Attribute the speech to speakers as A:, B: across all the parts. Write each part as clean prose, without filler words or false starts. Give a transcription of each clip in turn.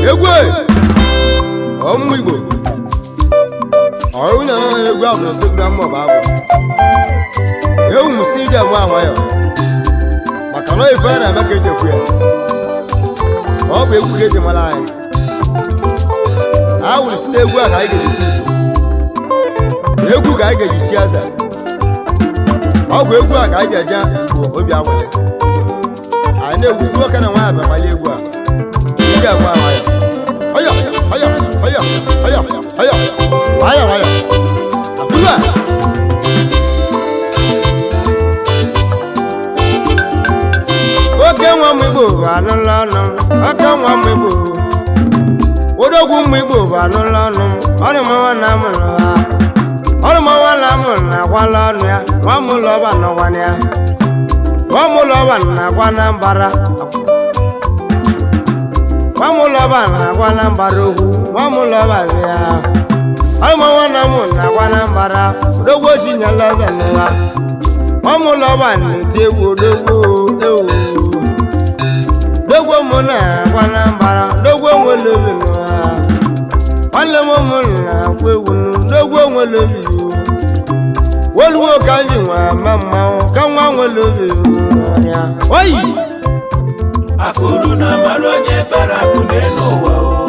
A: Egwu ọmụ Igbo ọrụ na egwu ahụ na osogbu mma bụ abụ ewu m si ije nwa nwayọ maka na ife a na-eme ka eji ekwu ya. Ọ bụ egwu ka eji mara anyị. A wụrụ si n'egwu a ka anyị ga-eji ti egwu ka anyị ga-eji chi eze. Ọ bụ egwu a ka anyị ji eje bụ obi aṅụrị. Anyị na-egwusi nwoke na nwaanyị bịa egwu a ije nwa nwayọ. Ọyọ ọyọ ọyọ ọyọ ọyọ nwayọ nwayọ akụrụ a. Oke nwa m Igbo bụ anụla ọnụ m. Oke nwa m Igbo, odogwu m Igbo bụ anụla ọnụ m. Ọrụ m nwa na m lụwa, ọrụ m nwa na m na-agwala ọnụ ya. Nwa m lọba n'ụwa ya, nwa m lọba na-agwa na mbara, nwa m lọba na-agwa na mbara okwu. Nwa m lọba bịa, ọrụ m nwa na m na-agwa na mbara. Odogwu ochinyela eze n'ụwa. Nwa m lọba na-eti egwu odogwu ewu. Dogwo mụ na-agwa na mbara, dogwo nwere obi n'ụwa. Nwanne m mụ na-akwa egwu nụ, dogwo nwere obi. Woluwo ka ji nwa ama mmanwụ ka nwa nwere obi ya oyi.
B: Akụrụ na mara onye bara akụ n'elu ụwa o.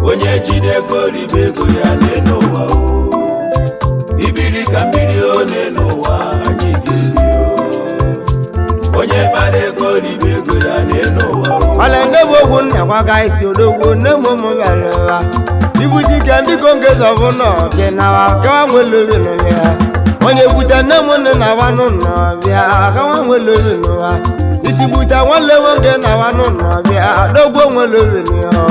B: Onye jide ego ribe ego ya n'elu ụwa o. Ibiri ka mmiri o n'elu ụwa anyị ga-ebi o. Onye bara ego ribe ego ya n'elu ụwa o.
A: Mana nne bụ okwu nna gwaga isi odogwu nne m ụmụ bịara ụwa ibu dike ndị kongezi ọbụ nọ bịa nawa kawa nwere obi n'ụlọ ya. Onye gwute nne m nne na-awa n'ụlọ bịa kawa nwere obi n'ụwa. Itigbute nwanne nwoke na-awa n'ụlọ bịa dogwo nwere obi n'ụwa.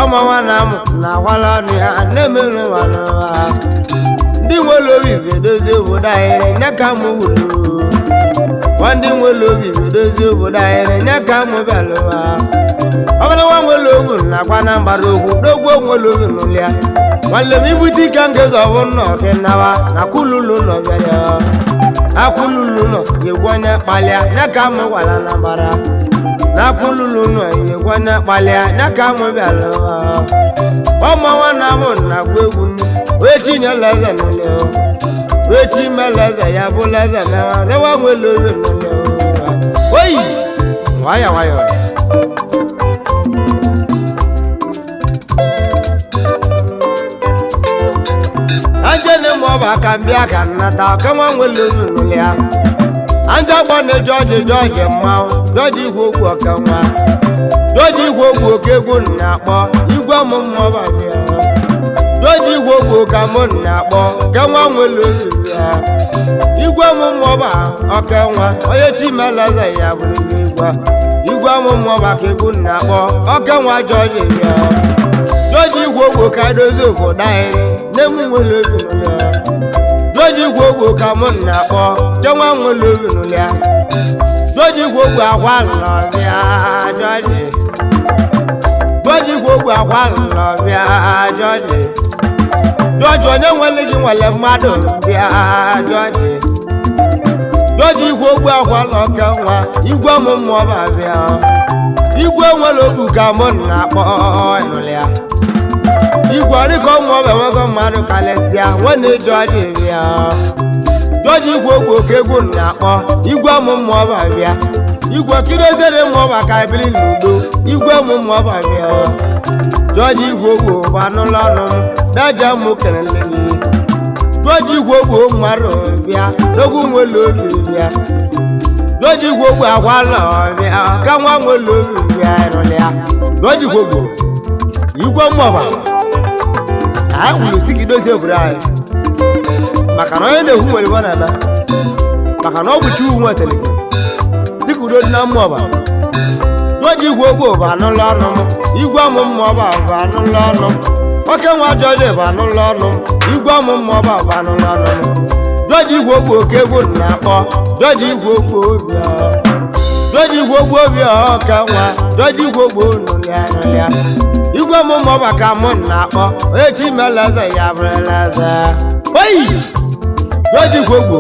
A: Ọma nwa na m na-agwala ọnụ ya nne m n'ụwa n'ụwa. Ndị nwere obi bụ edozi obodo anyị nye ka m wuru. Nwa ndị nwere obi bụ edozi obodo anyị nye ka m bịara ụwa. Ọbụla nwa nwere ogwu na-agwa na mbara okwu dogwo nwere obi n'ụlọ ya. Nwanne m ibute ike nkezi ọbụ nnọ gị nawa na kululu nọ bịara akwụlulu nọ yegwu onye kpalịa nye ka m gwara na mbara na akwụlulu nọ yegwu onye kpalịa nye ka m bịara ụwa. Ọma nwa na m na-agba egwu wee chinyela eze n'ụlọ wee chi mela eze ya bụla eze mewa rewa nwere obi n'ụlọ oyi nwayọ nwayọ. Anjene ma ọ bụ aka mbịa ka nnata ka nwa nwere obi n'ụlọ ya. Anja gbọ na jọji jọji mmanwụ jọji igwe okwu ọka nwa jọji igwe okwu oke egwu na-akpọ igwe ọmụ mmụọ bịa jọji igwe okwu ka mụ na-akpọ ka nwa nwere obi ya. Igwe ọmụ mmụọ ba ọka nwa onye chimeleze ya bụrụ igwe igwe ọmụ mmụọ ba ka egwu na-akpọ ọka nwa jọji bịa jọji igwe okwu ka dozie obodo anyị nne m nwere obi n'ụlọ ya. Jọji igwe okwu ka mụ na-akpọ ke nwa nwere obi n'ụlọ ya. Jọji igwe okwu akwa lọbịa jọji jọji igwe okwu akwa lọbịa jọji jọji onye nwere gị nwere mmadụ bịa jọji jọji igwe okwu akwa lọke nwa igwe ọmụ mmụọ ba bịa igwe nwere okwu ka mụ na-akpọ ịnụlụ ya. Igwe ọdịka ụmụ ọbịa enwego mmadụ karịsịa nwanne jọji bịa jọji igwe okwu oke egwu na-akpọ igwe ọmụ mmụọ ba bịa igwe kirozere mmụọ ba ka ebili n'udo igwe ọmụ mmụọ ba bịa jọji igwe okwu bụ anụla ọnụ m daja mụ kelele gị jọji igwe okwu mmadụ bịa n'ogwu nwere obi bịa jọji igwe okwu akwala ọbịa ka nwa nwere obi bịa ịrụlịa jọji igwe okwu igwe mmụọba anyị kwuru si gị dozie obodo anyị maka na onye na-ekwu nwere iwe na-eme maka na ọ bụ Chukwu nwetara gị si ka udo dị na mmụọba. Jọji igwe okwu bụ anụla ọnụ m igwe ọmụ mmụọba bụ anụla ọnụ m oke nwa jọji bụ anụla ọnụ m igwe ọmụ mmụọba bụ anụla ọnụ m jọji igwe okwu oke egwu na-akpọ jọji igwe okwu obi jọji igwe okwu obi ọka nwa jọji igwe okwu nụlịa nụlịa igwe ọmụ mmụọba ka mụ na-akpọ onye chi mela eze ya bụrụla eze oyi. Jọji igwe okwu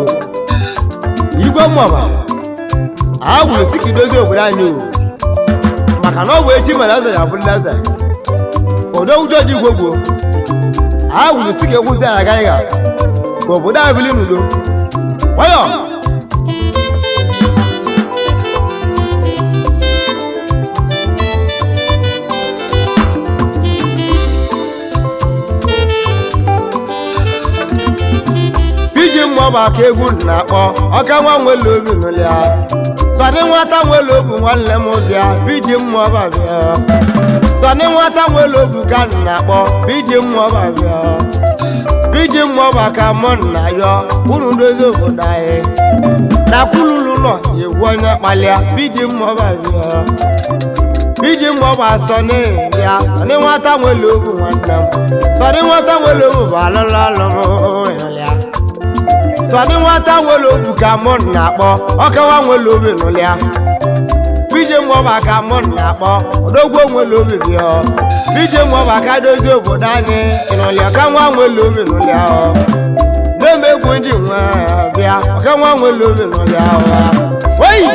A: igwe mmụọba a gwụrụ si ka idozie obodo anyị o maka Maka na ọ bụ echi mere eze ya bụrụ eze. Odogwu George Igwegwo a wuru si ka ekwuzi anyị agaghị ga ka obodo anyị bili n'udo. Nwayọ iji mmụọ bụ aka egwu na-akpọ ọka nwa nwere obi nụlịa sọdị nwata nwere obi nwanne m bịa iji mmụọ ba bịa sọdị nwata nwere obi ka m na-akpọ iji mmụọ ba bịa iji mmụọ ba ka mụ na yọ unu dozi obodo anyị na kwululu nọ egwu onye kpalịa iji mmụọ ba bịa iji mmụọ ba sọnị bịa sọnị nwata nwere obi nwanne m sọdị nwata nwere obi bụ alụlụ alụ m ịnụlịa sọdị nwata nwere obi ka mụ na-akpọ ọkawa nwere obi nụlịa ije mmụọ ka mụ na-akpọ odogwu nwere obi bịa ije mmụọ ka dozie obodo anyị ịnụlịa ka nwa nwere obi nụlịa na-eme egwu nji nwa bịa ọka nwa nwere obi nụlịa oyi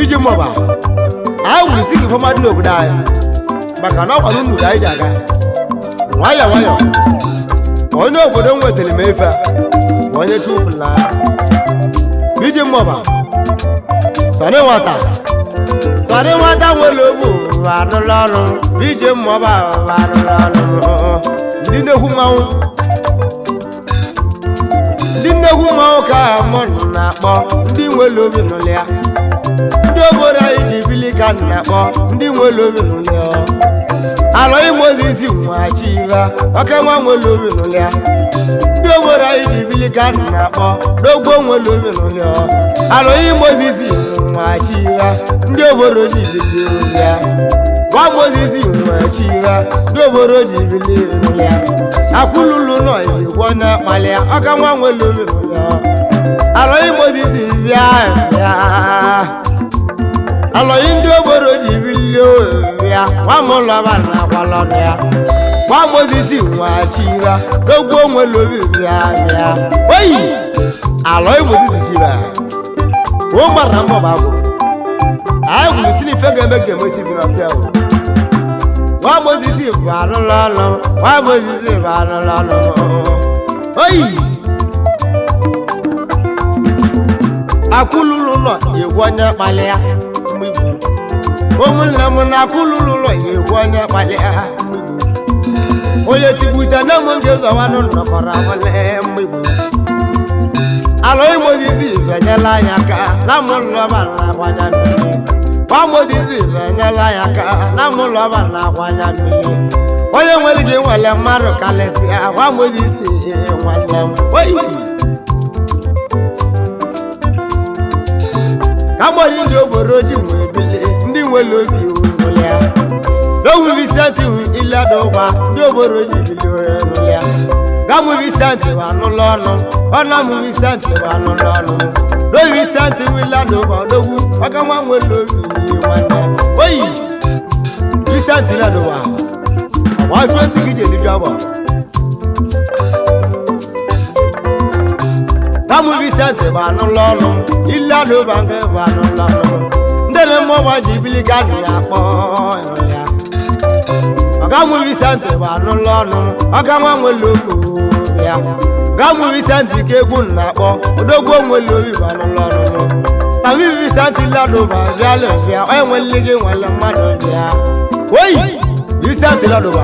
A: iji mmụọ anyị wuru isi ka ifeọma dị n'obodo anyị maka na ọkwa n'unu ka anyị ji aga nwayọọ nwayọọ onye obodo m nwetara m efe a bụ onye chufula iji mmụba sọrị nwata sọrị nwata nwere ogbu arụrụ ọrụ iji mmụba arụrụ ọrụ ndị nnekwu mmanwụ ndị nnekwu mmanwụ ka mụ na-akpọ ndị nwere obi nụlụ ya ndị obodo anyị ji bili ka m na-akpọ ndị nwere obi nụlụ ya alọ imozizi nwachiva ọka nwa nwere obi nụlụ ya ndị obodo anyị ji bili ka m na-akpọ n'ogbo nwere obi nụlụ ya alọ imozizi nwachiva ndị obodo ji bili nụlụ ya nwa mozizi nwachiva ndị obodo ji bili nụlụ ya akwụlulu nọ igwe onye kpalịa ọka nwa nwere obi nụlụ ya alọ imozizi bịa bịa alọghị ndị ogboro ji bilie ya nwamụlọba na akwalọdụ ya nwa mozisi nwachira n'ogbo nwere obi bịa bịa oyi alọghị mozisi chira o mara mbọ bụ anyị gwuru si n'ife ga-eme ka emesi bi n'ọfịa o nwa mozisi bụ arụrụ ọrụ nwa mozisi bụ arụrụ ọrụ oyi akwụlụlụ nọ egwu onye kpalịa ụmụnne m na-akwụlụlụ ụlọ egwu onye kpalịa onye tigbute na m ndị ụzọwanụ nnọkọrọ abụle mmigbu alụ imozizi enyela anyị aka na mụlọba na-akwanya mmiri gwa mozizi enyela anyị aka na mụlọba na-akwanya mmiri onye nwere gị nwere mmadụ karịsịa gwa mozizi nwanne m oyi ka mgbọrị ndị ogboro ji nwee bili ndị nwere obi nụlịa n'owu Vincent iledụgba ndị ogboro ji bili nụlịa gamụ Vincent anụlọ ọnụ ọnamụ Vincent anụlọ ọnụ n'owu Vincent iledụgba odogwu maka nwa nwere obi nwanne oyi Vincent iledụgba ọgba osi gị ji eliju agba Gamụ Vincent bụ anụlọ ọnụ ile adụba nke bụ anụlọ ọnụ ndị na mmụọ ji bili ka anyị na-akpọ ya ọgamụ Vincent bụ anụlọ ọnụ ọka nwa nwere obi ya gamụ Vincent ka egwu na-akpọ odogwu nwere obi bụ anụlọ ọnụ tami Vincent ladụba bịala bịa onye nwere gị nwere mmadụ bịa oyi Vincent ladụba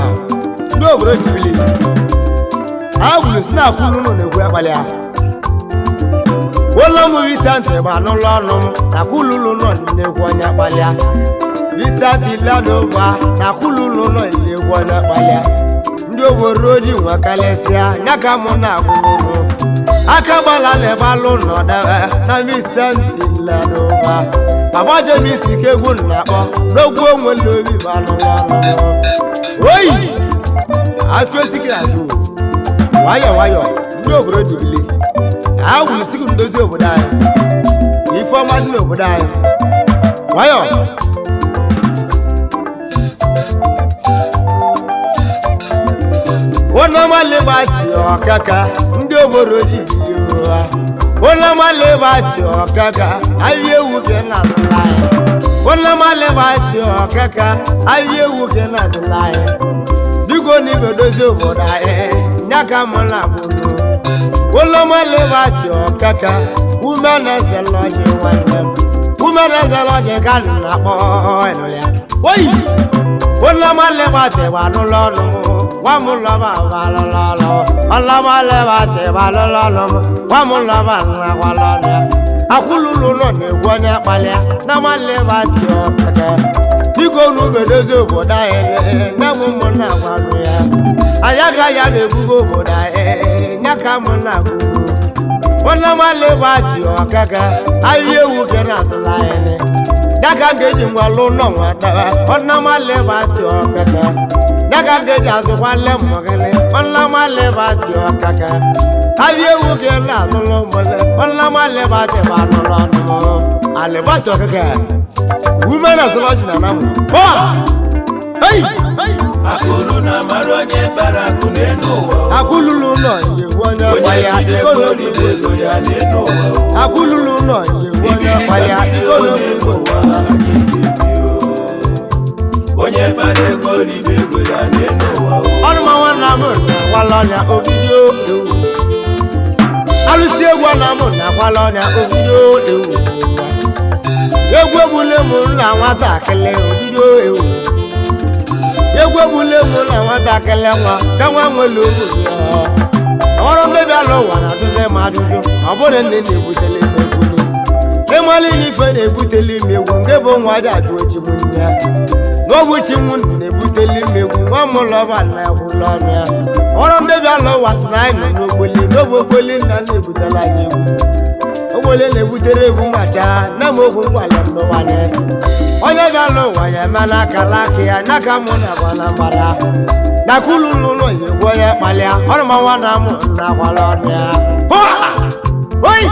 A: ndị obodo ji bili a gwuru si na akwụlụ ụlọ na-egwu akpalị ahụ ụlọ m Vincent bụ anụlọ ọnụ m na kwululu nọ n'egwu onye kpalịa Vincent ladụba na kwululu nọ n'egwu onye kpalịa ndị obodo ji nwa kalịsịa ya ka mụ na-akwụlulu aka gbala na-egbalụ nọdebe na Vincent ladụba baba James ka egwu na-akpọ n'ogwu onwere obi bụ anụlọ ọnụ oyi afiosikiri azụ nwayọ nwayọ ndị obodo ji bili a wuru sị ndozi obodo anyị ife ọma dị n'obodo anyị nwayọ ụlọmalịgbachi ọkaka ndị obodo ji bido ha ụlọmalịgbachi ọkaka ahịa ewu ka na alụla anyị Ụlọmalịbati ọkaka ahịa ewu gị na-adịla anyị. Biko na ibedozi obodo anyị nya ka mụ na-abụrụ. Ụlọmalịbati ọkaka ume na-ezelọjị nwanne m. Ume na-ezelọjị ka m na-akpọ ịnụlịa. Oyi! Ụlọmalịbati gbanụlọ ọnụ m. Gwa m lọba balụlọlọ. Ụlọmalịbati balụlọ ọnụ m. Gwa m lọba nnakwalọ ya. Akwụlụlụ nọ na-egwu onye kpalịa na malịbati ọkaka. Biko unu bedozi obodo anyị nne m ụmụnna gwanụ ya. Anyị agaghị ya na-ebugo obodo anyị nya ka mụ na-agwụ. Onye malịbati ọkaka ahịa ewu ke na-atụla anyị. Ya ka m ga-eji nwa lụ ụlọ nwa daba. Onye malịbati ọkaka. Ya ka m ga-eji azụkwa nle mmọgịlị. Onye malịbati ọkaka. Ahịa ewu ke na-atụla ụmụnne. Onye malịbati gbanụlọ ọnụ. Alịbati ọkaka. Women as lodge na namu. Hey!
B: Akụrụ na mara onye kpara akụ n'elu ụwa o.
A: Akululu nọ nyewu onye
B: Onye
A: kwaya
B: jide ego ribe ego ya n'elu ụwa o.
A: Akululu nọ nyewu onye
B: Ibiri ka
A: kwaya
B: mmiri o n'elu ụwa anyị ga-ebi o. Onye kpara ego ribe ego ya n'elu ụwa o.
A: Ọnụma nwanna m na-akwala ọnya obido ewu. Alụsị egwu na m na-akwala ọnya obido ewu. Egwu egbule m na nwatakịrị obido ewu. Egwu egbule m na nwatakịrị nwa ka nwa nwere obi ya. Ọrụ ndị bịara ụwa na-ajụzi m ajụjụ ọ bụrụ nne na-ebutele m egwu ịmala ife na-ebutele m egwu nke bụ nwa ji ajụ ochi m nne n'ọbụ chi m na-ebutele m egwu nwa m lọba na egwula ọnụ ya. Ọrụ ndị bịara ụwa sị na anyị nọ n'ogboli n'obe ogboli nna na-ebutela anyị egwu ogboli na-ebutere egwu mgbacha na m okwu ngwale ndụwanye onye bịara ụwa ya eme n'akala aka ya n'aka mụ na gbana mgbada na kulu n'ụlọ ya egwu onye kpalịa ọrụ ma nwa na mụ na agbala ọnụ ya. Oyi!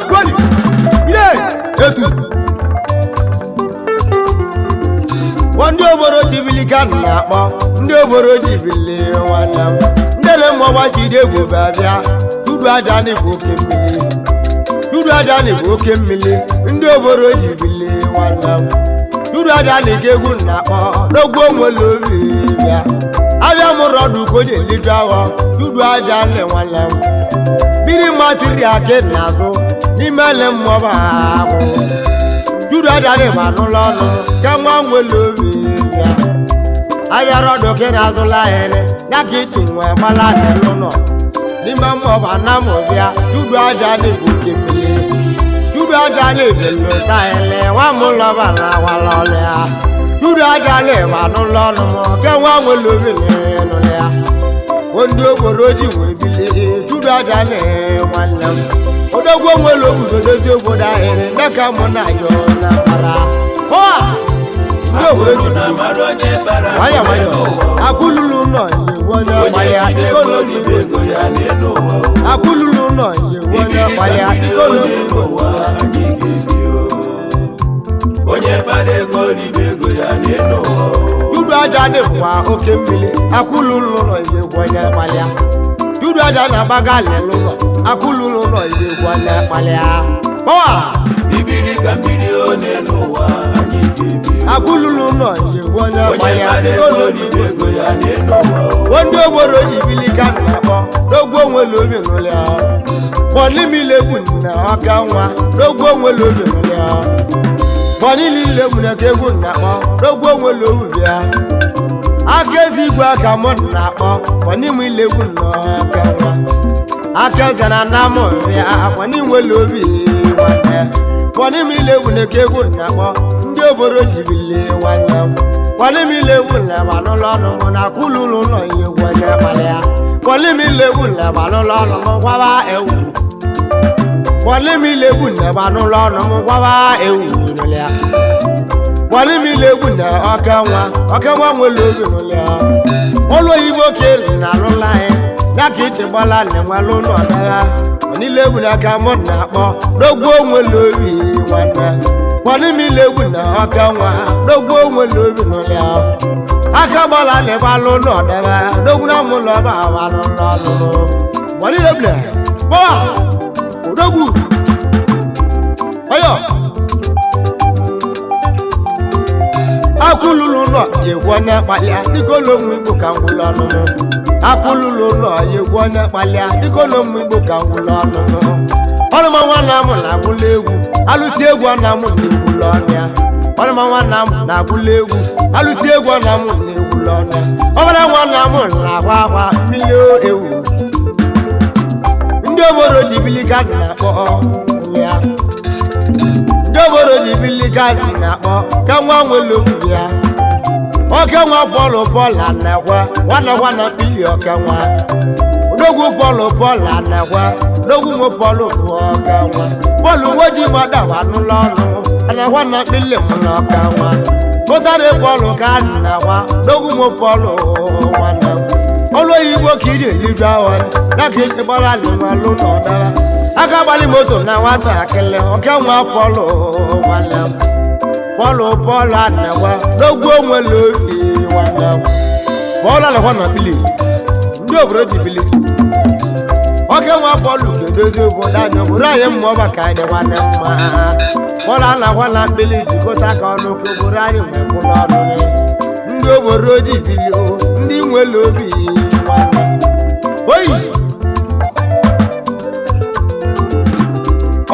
A: Gwali! Ire! Etu! Ndị obodo jibili ka m na-akpọ ndị obodo jibili nwanne m ndị ele mmụọ jide egwu bịa dudu aja n'igwe oke mmiri dudu aja n'igwe oke mmiri ndị obodo jibili nwanne m dudu aja n'ike egwu na-akpọ n'ogwu onwere obi bịa abịa mụrụ ọdụ ka o ji eliju aghọ dudu aja nne nwanne m mmiri matiri akị n'azụ n'ime ele mmụọ bụ ahụ dudu aja n'ịgba n'ụlọ ọnụ ka nwa nwere obi bịa abịara ọdụ ka ị na-azụla ahịrị ya ka iti nwee gbala n'ụlọ n'ime mmụọ bụ anamụbịa dudu aja n'igwe oke mmiri dudu aja n'ebelota ahịrị nwa m lọba na awala ọlụ ya dudu aja n'ịgba n'ụlọ ọnụ m ka nwa nwere obi n'ụlọ ya ndị ogboro ji wee bilie dudu aja na nwanne m odogwu onwere obodo dozie obodo ahịrị ndị ka mụ na ayọ na mara ndị obodo ji
B: Akụrụ na mara onye kpara akụ
A: nwayọ nwayọ
B: n'elu ụwa o.
A: akululu nọ nyewu onye
B: Onye
A: kwaya
B: jide ego ribe ego ya n'elu ụwa o.
A: akululu nọ nyewu onye
B: Ibiri ka
A: kwaya
B: mmiri o n'elu ụwa anyị ga-ebi o. Onye kpara ego ribe ego ya n'elu ụwa o.
A: dudu aja dịkwa oke mmiri akululu nọ nyewu onye kwaya dudu aja na-agbaga n'ụlọ akululu nọ nyewu onye kwaya Ọwa!
B: Ibiri ka mmiri o n'elu ụwa anyị ga-ebi o.
A: akululu nọ nyewu onye
B: Onye
A: kwaya
B: kpara ego ribe ego ya n'elu ụwa o.
A: ndị ogboro ji bili ka na-akpọ n'ogwu onwere obi nụlịa bọnimile egwu na ọka nwa n'ogwu onwere obi nụlịa bọnilile egwu na ka egwu na-akpọ n'ogwu onwere obi bịa aka ezi igwe aka mụ na-akpọ bọnimile egwu na ọka nwa aka eze na anamụ bịa bọnimwere obi nwanne bọnimile egwu na ka egwu na-akpọ ndị obodo ji bili nwanne m kpọlịmile egwu leba n'ụlọ ọnụ mụ na kwululu ụlọ ihe egwu onye kpalịa kpọlịmile egwu leba n'ụlọ ọnụ mụ gwaba ewu kpọlịmile egwu leba n'ụlọ ọnụ mụ gwaba ewu nụlịa kpọlịmile egwu na ọka nwa ọka nwa nwere obi nụlịa ụlọ oyibo ka elu na alụla anyị ya ka iche gbala na nwere ụlọ dagha niile egwu na aka mụ na-akpọ n'ogwu onwere obi nwanne kpọlịmile egwu na ọka nwa n'ogwu onwere obi nụlịa aka gbala na ịgbalụ ụlọ dagha n'ogwu na mụ lọba abalụ n'ọlụ kpọlịmile egwu na kpọwa odogwu ọyọ egwu onye kpalịa dịka ụlọ onwe igbo ka ngwụlọ ọnụ m akwụlụlụ ụlọ ya egwu onye kpalịa dịka ụlọ onwe igbo ka ngwụlọ ọnụ m ọnụma nwanna m na-agwụla egwu alụsị egwu ọ na m na-egwula ọnụ ya ọnụma nwanna m na-agwụla egwu alụsị egwu ọ na m na-egwula ọnụ ya ọbara nwanna m na-agwa akwa mmiri ewu ndị obodo ji bili ka dị na-akpọ ya ndị obodo ji bili ka dị na-akpọ ka nwa nwere obi ya oke nwa pọlụ pọlụ anagwa nwana nwana pili oke nwa odogwu pọlụ pọlụ anagwa odogwu nwe pọlụ bụ oke nwa pọlụ nwe ji madawa n'ụlọ ọnụ anagwa na pili mụ na oke nwa pụtara pọlụ ka anagwa odogwu nwe pọlụ nwanne m ọlụ oyibo ka iji eliju awa na ka esi gbara alụmalụ na ọdara aka gbalị moto na nwatakịrị oke nwa pọlụ nwanne m pọlụ pọlụ anagwa n'ogwu onwere obi nwanne m pọlụ anagwa na bili ndị obodo ji bili oke nwa pọlụ ga-edozi obodo anyị obodo anyị mmụọ maka anyị nwanne mma pọlụ anagwa na mkpili jikọta aka ọnụ ka obodo anyị nwee kwụlụ ọnụ ndị obodo ji bili o ndị nwere obi nwanne oyi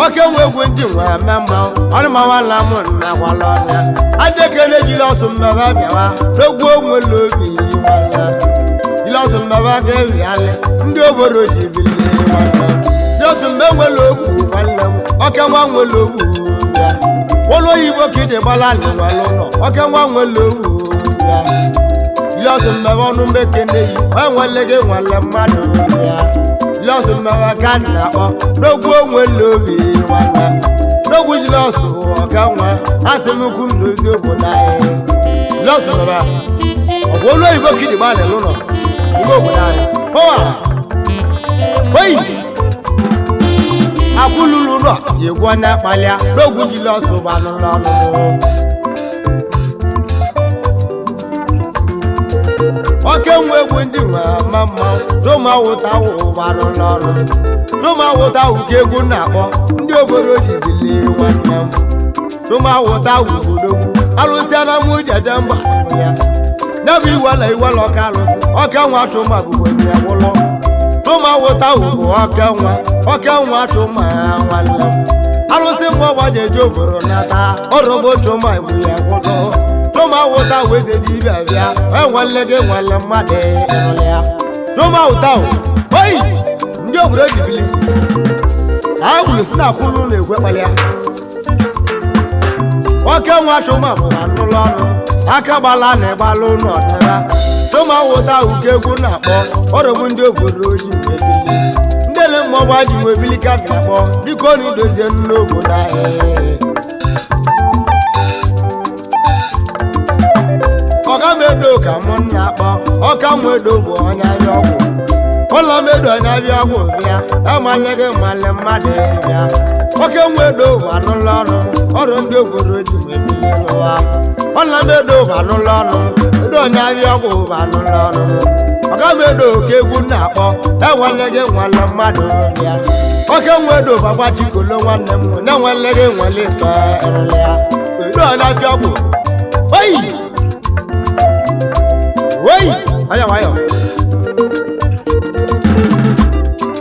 A: oke nwe egwu ndị nwe eme mma ọnụmanwala m nakwala ọnya adekele jiri ọsụ mmebe bịawa n'ogwu onwere obi nwanne jiri ọsụ mmebe ga-ebialị ndị obodo ji bilie nwanne ji ọsụ mgbe nwere ogwu nwanne m oke nwa nwere ogwu ya ụlọ oyibo ka iji gbala alịnwale ụlọ oke nwa nwere ogwu ya jiri ọsụ mmebe ọnụ mbekene yi enwele gị nwale mmadụ ya lọsụ mmebe ka na-akpọ n'ogwu onwere obi nwanne n'ogwu ji lọsụ ọga nwa asị m ukwu m n'ozi obodo anyị lọsụ mmebe ọ bụ olu oyibo ka iji gbalị n'ụlọ ime obodo anyị pọwa oyi akwụlụlụ ụlọ egwu onye kpalịa n'ogwu ji lọsụ gbanụ n'ọnụ oke nwe egwu ndị nwe ama mma tụma wụta wụbanụ n'ọnụ tụma wụta wụ ka egwu na-akpọ ndị obodo ji bilie nwanne m tụma wụta wụ odogwu alụsịa na mụ jeje mba ya ya bụ iwela iwela ọka alụsị ọka nwa chụma bụbu ya gwụlọ tụma wụta wụ bụ ọka nwa ọka nwa chụma nwanne m alụsị mgbe ọgbajeje obodo nata ọrụgbo chụma igbu ya gwụlọ tụma wụta weze dibịa bịa enwele gị nwele mmadụ ịnụlị ya tụma wụta oyi ndị obodo jibili ha gwuru si na akwụlụ ụlọ egwe kpalịa nwoke nwa chụma bụ anụlụ ọnụ aka gbala na ịgbalụ ụlọ ọdịba tụma wụta uke egwu na-akpọ ọrụbụ ndị obodo oji ebili ndị ele mmọgba ji nwebili ka na-akpọ dịka ọ na-edozie nne obodo anyị ọga medo ka mụ na-akpọ ọka nwedo bụ onye ahịa ọgwụ ụlọ medo onye ahịa ọgwụ bịa amalịghị mmalị mmadụ bịa oke nwedo bụ anụlọ ọnụ ọrụ ndị obodo ji mebili n'ụwa ụlọ medo bụ anụlọ ọnụ edo onye ahịa ọgwụ bụ anụlọ ọnụ ọga medo ka egwu na-akpọ enweleghị nwale mmadụ bịa oke nwedo bụ agbachikolo nwanne m na-enweleghị nwale ife ya edo onye ahịa ọgwụ oyi oyi anya nwayọ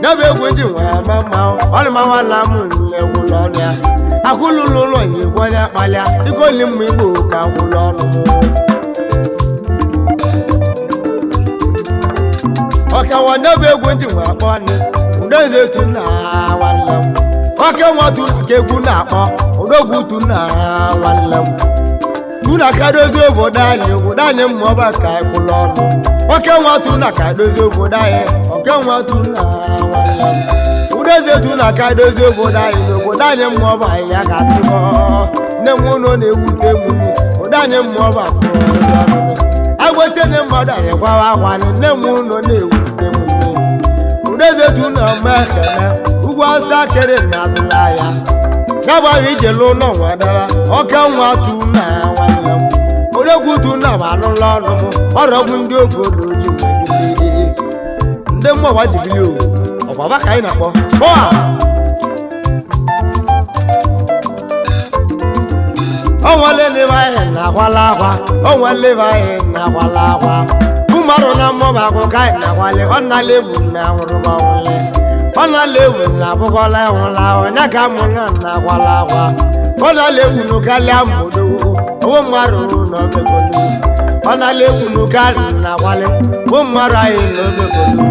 A: ya bụ egwu ndị nwe ama mma ọlụma nwanna m egwụlọ ọnụ ya akwụlụlụ ụlọ ya egwu onye kpalịa dịka oli mma igbo ka gwụlọ ọnụ ọkawa ya bụ egwu ndị nwe akpọ nne udeze tu na nwanne m oke nwa tu ka egwu na-akpọ odogwu tu na nwanne m tuna ka dozie obodo anyị obodo anyị mmụọba ka anyị kwụlụ ọnụ oke nwa tuna ka dozie obodo anyị oke nwa tuna udeze tuna ka dozie obodo anyị na obodo anyị mmụọba anyị ya ga-asị nne m ụlọ na-ewute m obodo anyị mmụọba agwesị ndị mmadụ anyị gwawa akwa anyị nne m ụlọ na-ewute m udeze tuna mma ekene ugwu awụsa kere na azụla ya n'agbaghị ije lụọ nwa dara ọka nwa tuna nwanne m odogwu tuna bụ anụla ọnụ m ọrọgwu ndị obodo ji wee ndị mmụọwa ji bili o ọgbaba ka anyị na-akpọ bọa ọnwale na onwere anyị na-akwala akwa onwere anyị na-akwala akwa mmadụ na mmụba akụkọ anyị na-akwali ọ nala egwu na anwụrụ ọnwụle ọ nala egwu na abụkọla ịnwụla onye ka mụ na na-akwala akwa ọ nala egwu n'ụkalịa mbodo owo mmadụ na obegolu ọ nala egwu n'ụkalị na-akwali bụ mmadụ anyị na obegolu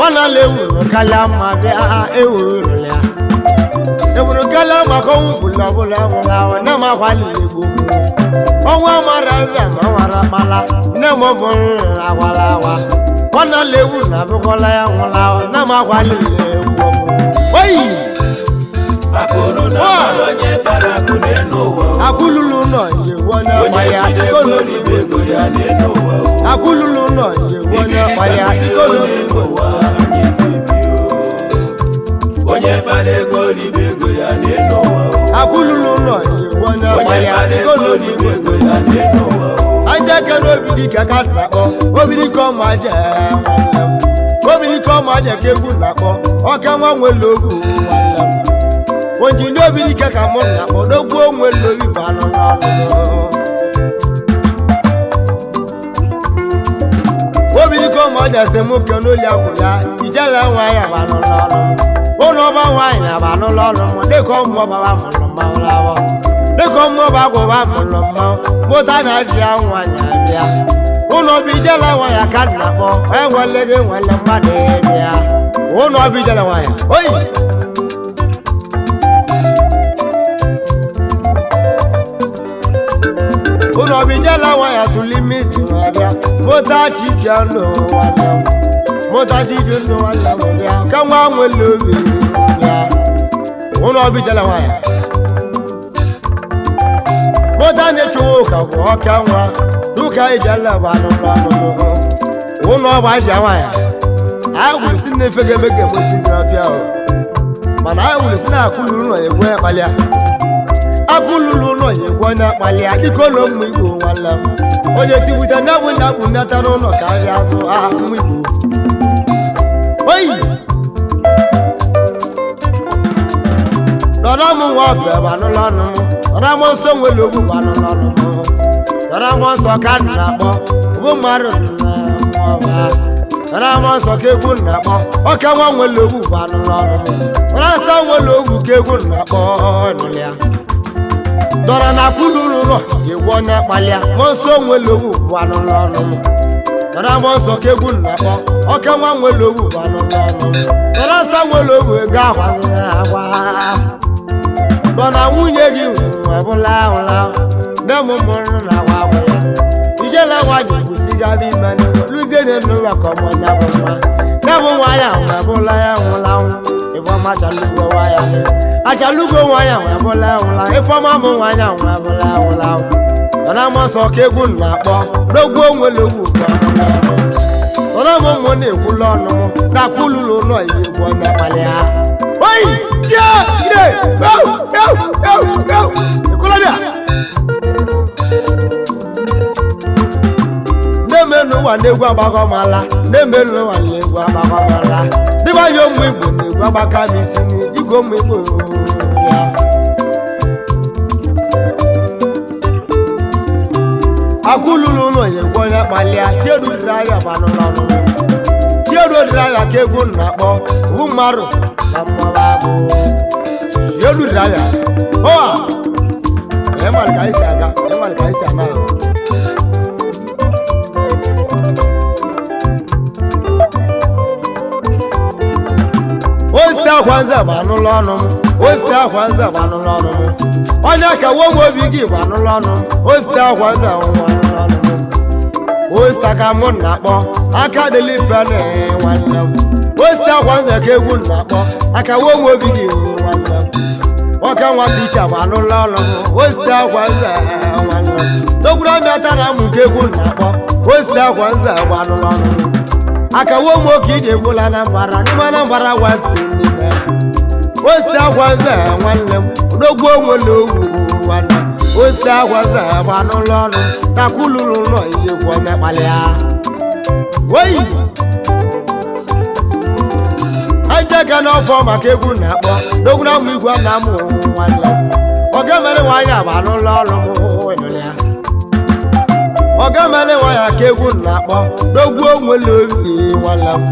A: ọ nala egwu n'ụkalịa mma bịa ewu ya eburu kala maka ọnwụ bụla ọbụla nwụrụ ahụ nne m akwali egwu ọnwa mara nze ma nwara kpala nne m bụrụ akwala akwa ọ nala egwu na abụkọla ya nwụrụ ahụ nne m akwali egwu oyi
B: Akụrụ na mara onye bara akụ n'elu ụwa o.
A: akụlulu nọ njewu onye
B: Onye
A: ọkpaya
B: jide ego ribe ego ya n'elu ụwa o.
A: akụlulu nọ njewu onye
B: Ibiri ka
A: ọkpaya
B: mmiri o n'elu ụwa anyị bụ ibi o. Onye bara ego ribe ego ya n'elu ụwa o.
A: akụlulu nọ njewu onye
B: Onye
A: ọkpaya
B: bara ego ribe ego ya n'elu ụwa o.
A: aja kere obiri ka ka na-akpọ obiri ka ọma je nwanne m obiri ka ọma je ka egwu na-akpọ ọka nwa nwere ogu nwanne m onjini obiri ka ka mụ na-akpọ dogbuo nwere obi bụ anụ n'ọnụ obiri ka ọma je sị mụ ke n'oli akwụ ya ijele nwa ya bụ anụ n'ọnụ ụlọ ọba nwaanyị na bụ anụ n'ọnụ m dịka ọmụ ọbaba mụrụ mmanwụ lawọ dịka ọmụ ọba gwụba mụrụ mmanwụ mụta na ji ya nwaanyị abịa ụlọ ọba ijele nwaanyị aka dị na-akpọ enwele gị nwele mmadụ bịa ụlọ ọba ijele nwaanyị oyi ụlọ ọba ijele nwaanyị atụli ime isi abịa mụta chi ji ndụ nwanne m mụta chi ji ndụ nwanne m bịa ka nwa nwele obi bịa ụlọ ọba ijele nwaanyị mụta na-echewa ụka bụ ọka nwa n'ụka ijele bụ anụnụ anụnụ ụlọ ọba aja nwaanyị anyị gwuru si na-efe ga eme ga emosi ndị ọfịa ahụ mana anyị gwuru si na akụluru ụlọ egwu onye kpalịa akụluru ụlọ egwu onye kpalịa dịka ụlọ ụmụ igbo nwanne m onye tigbute na bụ na bụ nnata n'ụlọ ka ahịa azụ aha ụmụ igbo oyi dọrọ m nwa ọbịa bụ anụlọ ọnụ m dọrọ m nsọ nwere ogbu bụ anụlọ ọnụ m dọrọ m nsọ ka m na-akpọ bụ mmadụ na ọba dọrọ m nsọ ka egwu na-akpọ ọka nwa nwere ogbu bụ anụlọ ọnụ m dọrọ nsọ nwere ogbu ka egwu na-akpọ ọnụlọ ya dọrọ na kwuluru ụlọ egwu onye kpalịa mọ nsọ nwere ogbu bụ anụlọ ọnụ m dọrọ m nsọ ka egwu na-akpọ ọka nwa nwere ogbu bụ anụlọ ọnụ m dọrọ nsọ nwere ogbu ego akwazina agwa nọ na nwunye gị ọbụla ahụla nne m mụrụ na agwa agwụ ya ijele nwa ji kwụsịgaba ime lụzie na n'ụlọ ka ọmụ ya bụ nwa ya bụ nwa ya ọbụla ya nwụla nwụ ifeọma achalugo nwa ya achalugo nwa ya ọbụla ya nwụla ifeọma mụ nwa ya ọbụla ya nwụla nọ na nsọ ka egwu na-akpọ n'ogwu onwere ogwu nọ na mụ na-ekwula ọnụ m na akwụlụlụ ụlọ ihe egwu onye kpalị ha oyi tie ire ewu ewu ewu ewu ekolobịa na-emenu ụwa na-egwu agbakọmala na-emenu ụwa na-egwu agbakọmala dịbanye ụmụ igbo na-egwu agbaka m isi n'igwe ụmụ igbo ya akụlulu ụlọ ya egwu onye kpalịa chierudiri ahịa banụlọ ọnụ chierudiri ahịa ka egwu na-akpọ bụ mmadụ na mmanụ abụ chierudiri ahịa ọa ịmalị ka anyị si aga ịmalị ka anyị si ana ahụ osite akwa nze bụ anụlọ ọnụ m osite akwa nze bụ anụlọ ọnụ m onye ka nwe obi gị bụ anụlọ ọnụ m osite akwa nze bụ anụlọ ọnụ m osite ka mụ na-akpọ aka dịlipe nwanne m osite akwa nze ka egwu na-akpọ aka nwe obi gị nwanne m nwoke nwa ticha bụ anụlọ ọnụ m osite akwa nze nwanne m n'okwuru amịa tara m nke egwu na-akpọ osite akwa nze bụ anụlọ ọnụ m akawo m oke iji egbula na mbara n'ime Anambra westi n'ime osite akwa nze nwanne m odogwu onwere ogwu nwanne osite akwa nze bụ anụlọ ọnụ takwuluru ụlọ ihe kwu onye kpalịa oyi ejeka n'ọfọ maka egwu na-akpọ n'ogwu na amụ igwe na amụ nwanne m Ọga mere nwaanyị agba n'ụlọ ọrụ m ịnụlị ya. Ọga mere nwaanyị ka egwu na-akpọ n'ogwu onwere obi nwala m.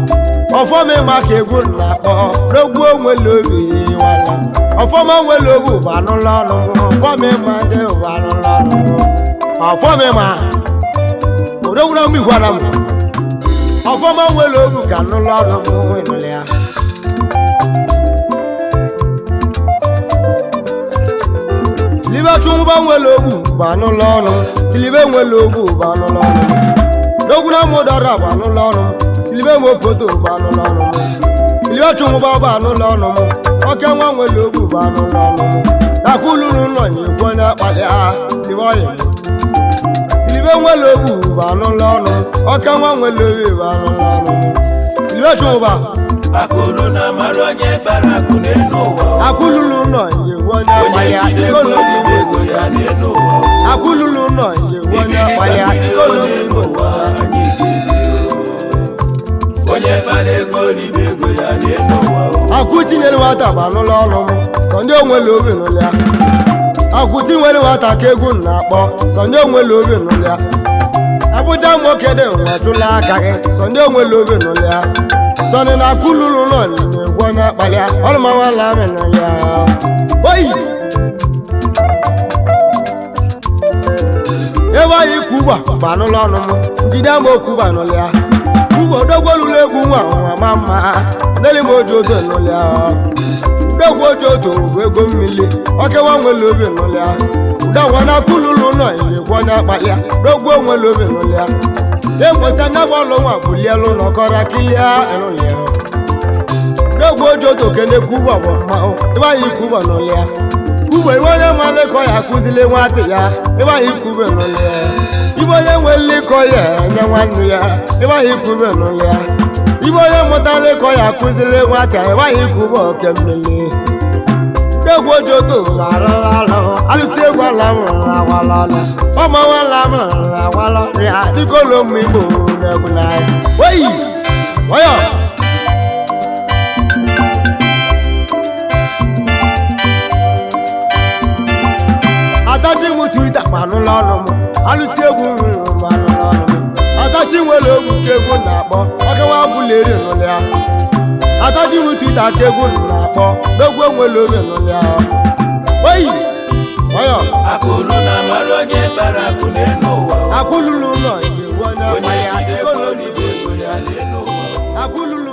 A: Ọfọm ịma ka egwu na-akpọ n'ogwu onwere obi nwala m. Ọfọm onwere obi bụ anụlọ ọrụ m. Ọfọm ịma dị bụ anụlọ ọrụ m. Ọfọm ịma odogwura m igwara m. Ọfọm onwere obi ka anụlọ ọrụ m ịnụlị ya. Silibe chụnwụba nwere ogbu bụ anụlọ ọrụ. Silibe nwere ogbu bụ anụlọ ọrụ. N'ogwu na mụdọrọ bụ anụlọ ọrụ. Silibe nwe foto bụ anụlọ ọrụ. Silibe chụnwụba bụ anụlọ ọrụ. Oke nwa nwere ogbu bụ anụlọ ọrụ. Nakwululu nọ na-ekwu onye akpali ha. Silibe ọyị. Silibe nwere ogbu bụ anụlọ ọrụ. Oke nwa nwere obi bụ anụlọ ọrụ. Silibe chụnwụba.
B: Akụrụ na mara onye bara akụ n'elu ụwa o.
A: Akwululu nọ na-ekwu onye
B: Onye
A: akpali ha.
B: jide ego ribe ego ya n'elu ụwa o.
A: Akwululu nọ na-ekwu onye
B: Ibiri ka
A: akpali ha.
B: mmiri o n'elu ụwa anyị ga-ebi o. Onye bara ego ribe ego ya n'elu ụwa o.
A: Akụ tinyere nwata bụ anụlọ ọnụ m sọ ndị onwere obi nụlịa. Akụ tinyere nwata ka egwu na-akpọ sọ ndị onwere obi nụlịa. Abụja nwoke dị nwa tụla aka gị sọ ndị onwere obi nụlịa. Sọnị na akụ lụrụ nọ na-egwu onye akpalịa ọlụmawala amị nụlịa. Oyi! Ebe anyị kuba bụ anụlọ ọnụ m njide ama okuba nụlịa. Ugbo dogwolulu egwu nwa nwa ma mma n'elu m oji oto nụlịa. Udogwu oji oto bụ ego mmiri okewa nwere obi nụlịa. Udogwa na kululu nọ ilekwu onye akpalịa dogwu onwere obi nụlịa. Enwesa anya bọọlụ nwa bulielu nọkọrọ kilia nụlịa. Udogwu oji oto kene kuba bụ mmanwụ ebe anyị kuba nụlịa. Ugbo iwe onye malịkọ ya akụzili nwata ya ebe anyị kube nụlịa. Ibe onye nwe nlekọ ya enye nwanne ya ebe anyị kube nụlịa. Ibe onye mụtala ịkọ ya akụzili nwata ebe anyị kube oke mmiri. Egwu ojoto arụla alụ alụsị egwu ala mụrụ awala ọlụ ọmawala mụrụ awala ọrịa dịka ụlọ ụmụ Igbo na-egwu n'anya. Oyi! Ọyọ! Atachi m Twitter ma anụla ọnụ m alụsị egwu nwere m anụla ọnụ m. Atachi nwere ogwu ka egwu na-akpọ ọkawa bụla eri nụlịa. Atachi m Twitter ka egwu na-akpọ n'ogwu enwere obi nụlịa. Oyi! Ọyọ!
B: Akụrụ na mara onye bara akụ n'elu ụwa o.
A: Akwụlulu nọ njem onye
B: Onye
A: akpa ya
B: jide ego ribe ego ya n'elu ụwa o.
A: Akwụlulu.